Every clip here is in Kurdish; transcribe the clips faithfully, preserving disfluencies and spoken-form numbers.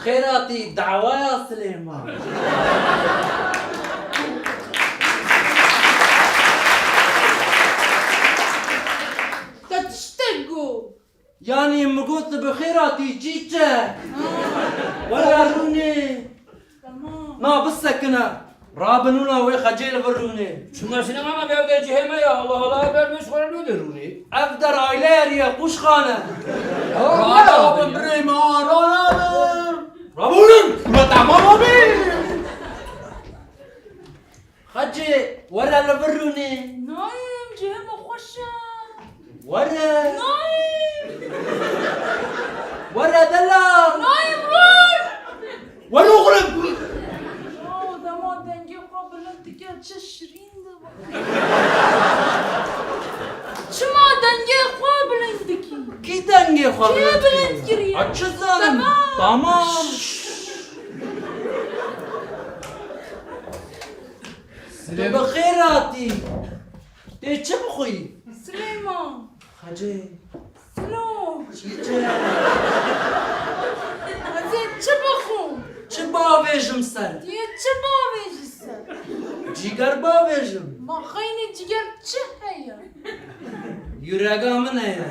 Xêratî dawaya Silêman. Te tiştek got. Yanî min got tu bi xêratî çîçe. Ha. Were rûnê. Tamam. Na bisekine. Rabin wina wê xecê li vir rûnê. Çima Silêman abi, ev der cihê me ya, Allah Allah, ev der mêş xwe re nû de rûnê. Ev der aile yeriye, qûşxane. Rana bi birê me, rana bi. Rabûnin. Ula tamam abi. Xecê, were li vir rûnê. Nayêm, cihê me xweş e. Were. Nayêm. Were dela. Nayêm, rûn. Were oxlim. Wow, dema dengê xwe bilind dike, çi şirîn dibe. Çima dengê xwe bilind dikî? Kî dengê xwe bilind kiriye? Kê bilind kiriye? A, çi zanim? Tamam. Tamam. Tu bi xêr hatî. Tê çi bixwî? Silêman. Xecê. Silo. Çîçe. Ez ê çi bixwim? Çi bavêjim ser? Tu yê çi bavêjî ser? Cîger bavêjim. Ma xeynî cîger çi heye? Yurega min heye.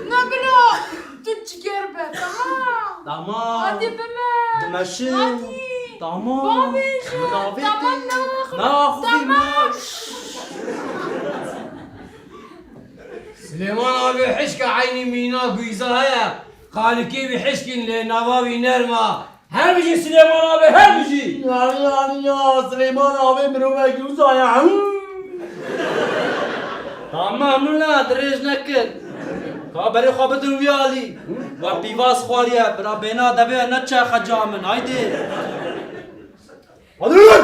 Ne bila, tu cîger be, tamam. Tamam. Hadi bime. Dimeşim. Hadi. Tamam. Bavêjim. Min avêtê. Tamam, naxwe. Naxwe. Tamam. Silêman abi hişka eynî mîna guyza heye. Xalikê wî hişkîn lê nava wî nerm a. Her bijî Silêman abi, her bijî. Yanî, yanî ya, Silêman abi mirovekî wisa ye. Hım. Tamam, nûna dirêj nekin. Ka berê xwe bidin wî alî. We pîvaz xwariye, bira bêna devê neçe xeca min, haydi. Hadi lan!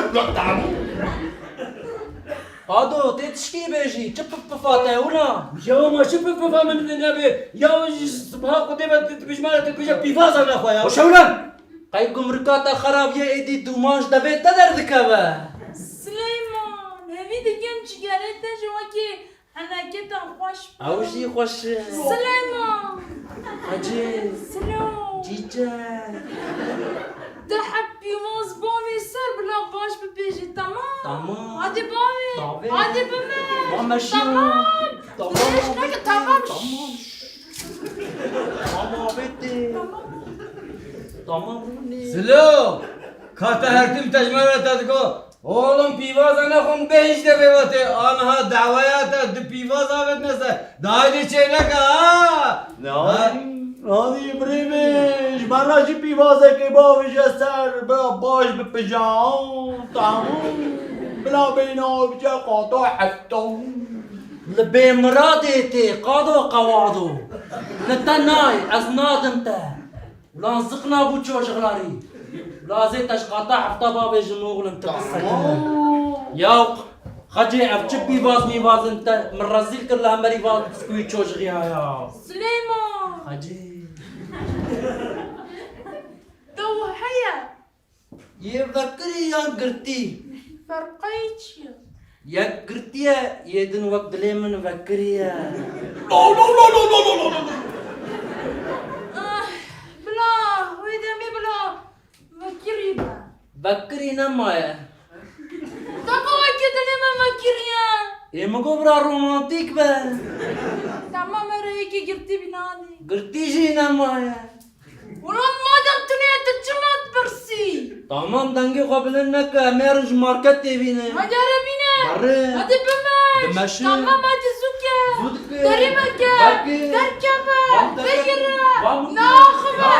Qado, tê tişkî bêjî, çi pif pifa te wina? Ya ma çi pif pifa min nebe? Ya ji sibaha Xwedê ve tu bijmare tu bêje pîvaza nexwe ya. Xweş ew lan! Qey gumrika te xerab ye, êdî dûman ji devê te derdikeve. Sileyman, hevî dikim cîgerê te ji wekî Henekê te xweş be. Ew jî xweş e. Sileyman. Hecî. Silo. Cîce. De heb pîvaz bavê ser bila baş bipêjî, tamam? Tamam. Hadi bavê. Bavê. Hadi bime. Bame şiyo. Tamam. Tamam. Dirêj neke, tamam. Tamam. Tamam, bitti. Tamam. Tamam, Rûnî. Silo. Ka te her tim tecmera te diko. Oğlum pîvaza nexwin bêhişte vêvatê, aniha dawaya te di pîvaz avêtine ser. Dayê çê neke ha! Ne ha? Hadi birê min, ji me re jî pîvazekê bavêje ser, bila baş bipije. Tamam. Bila bêhna bice qata hefton. Li bê miradê tê, qado qewado. Li te nayê, ez nadim te. Ulan ziqna bû ço ji xirarî. Lazê te ji qata hefta bavêjim oxlim, tu bisekine. Tamam. Ya Xecê, ev çi pîvaz mîvaz in te min rezîl kir li hemberî van biskûyî ço ji xiya ya. Sileyman. Xecê. Dew heye. Yê vekirî yan girtî? Ferqeyê çi ye? Yek girtî ye, yê din wek dilê min vekirî ye. No, no, no. Ah, bila, wê demê bila vekirî be. Vekirî nemaye. Dema wekî dilê min vekirî ye. Ê min got bira romantîk be. Tamam, ere yekî girtî bînanî. Girtî jî nemaye. Ulan madem tu ne, tu çima dipirsî? Tamam, dengê xwe bilind neke, em ê herin ji marketê bînin. Hadi here bîne. Berê. Hadi bime. Dimeşin. Tamam, hadi zû ke. Zû dike. Derî veke. Veke. Derkeve. Van deke. Bigire. Van bigire. Naxive.